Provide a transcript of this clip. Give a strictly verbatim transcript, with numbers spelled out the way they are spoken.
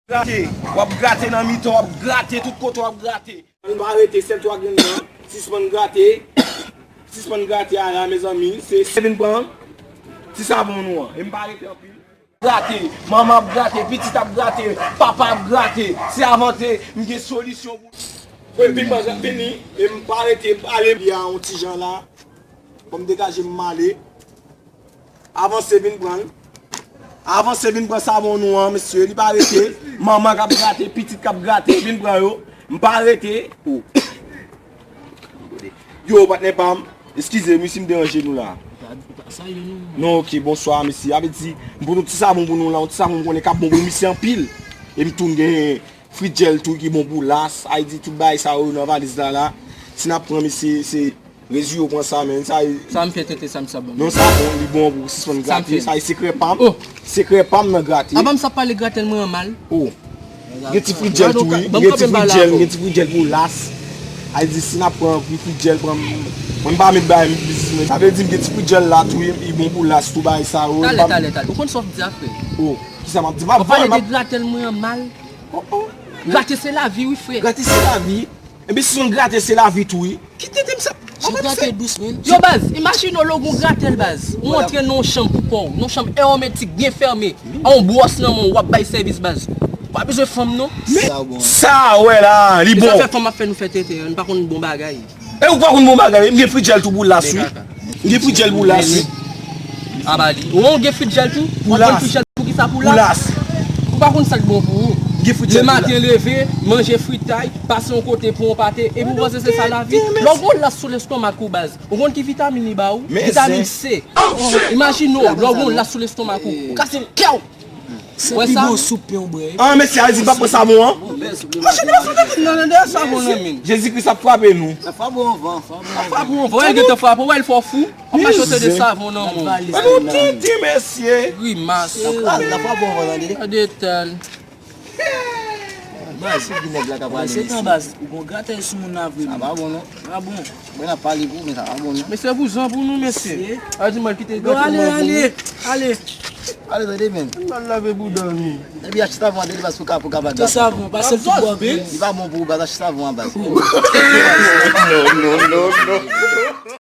Grate, w ap grate nan mitan, w ap grate tout kote, w ap grate. Ann pa rete, sèl twa grenn nan, sispann grate, sispann grate a la, mezanmi, se, se vin pran ti savon nou an, e m pa rete anpil. Grate, manman ap grate, pitit ap grate, papa ap grate, se avante, m gen solisyon pou. Vini, e m pa rete, ale, li a yon ti jan la, bon, m degaje m ale. Avanse vin pran l. Avanse vin pran savon nou an, mesye. Li pa rete. Manman k ap grate, pitit k ap grate, vin pran yo. M pa rete. Oh. Yo, patnè pa m. Eskize m wi si m deranje nou la. Non, ok, bonswa, mesye. Sa vle di, m pote yon ti savon pou nou la, yon ti savon m konnen k ap bon pou misye anpil. E m tou m gen Fridjèl tou ki bon pou las, ay di tout bagay sa yo nan valiz la la. Si n ap pran mesye, se rezi yo pran sa, men sa e. Sa m fè tenten, sa m sa ban. Non, sa bon, li bon pou sispann grate, sa e sekrè pa m. Oh. Sekrè pa m nan grate. Avan m sa pale gratèl mwen an mal. Oh. Gen ti fridjèl tou wi, gen ti fridjèl, gen ti fridjèl pou las. Ay di si n ap pran pi fridjèl, pran mwen m pa met bagay m biznis mwen. Sa vle di m gen ti fridjèl la tou wi, li bon pou las tou bagay sa yo. Talè, talè, talè. Ou konn sa w ap di a frè? Oh, kisa m ap di? M ap pale de gratèl mwen an mal. Oh, oh. Grate se lavi wi frè. Grate se lavi. Ebyen si yon grate se lavi tou wi. Kite tèm sa. Jan grate dous men. Yo baz, imajine w lè w gon gratèl baz. Ou antre nan yon chanm pou kò w, nan yon chanm èmetik byen fèmen. A yon bwòs nan men w, w ap bay sèvis baz. Pa bezwen fanm non. Men sa w wè la, li bon. Sa fè fanm ap fè nou fè tenten, nou pa konn bon bagay. E ou pa konn bon bagay, m gen fridjèl tou pou las wi. M gen fridjèl pou las wi. Aba li. Ou gen fridjèl tou? Pou las. Fridjèl pou kisa? Pou las. Ou pa konn sa k bon pou ou. M gen fridjèl pou las. Lematen leve, manje fritay, pase yon kote pou yon pate, epi ou panse se sa lavi? Lè w gon las sou lestomak ou baz, ou konn ki vitamin li ba ou? Vitamin C. Imajine w, lè w gon las sou lestomak ou, ou kase kè w. Se pi bon soup yon bwè. Ah, mesye, a di pa pran savon an. Mache de sa, non, non, de savon nan men. Jezi Kris ap frape nou. Frape w anvan, frape w anvan. Frape w anvan, e gentan frape w, wè l fè w fou. Ap mache de savon nan men w. Epi w tenten, mesye. Grimas. La frape w anvan, tande. Gade tan. Baz, se ki nèg la ka pale isit. Se tan baz, ou gon gratèl sou moun la vre. Sa pa bon non. Pa bon. Mwen ap pale pou, men sa pa bon non. Mesye vouzan pou nou, mesye. Al di mal kite gratèl mwen pou nou. Ale, ale. Ale tande men. Al lave bouda nou. Epi achte savon an tande baz pou ka pou ka pa gate. Achte savon, pase l tout bò vin. Li pa bon pou ou baz, achte savon an baz. Non, non, non, non.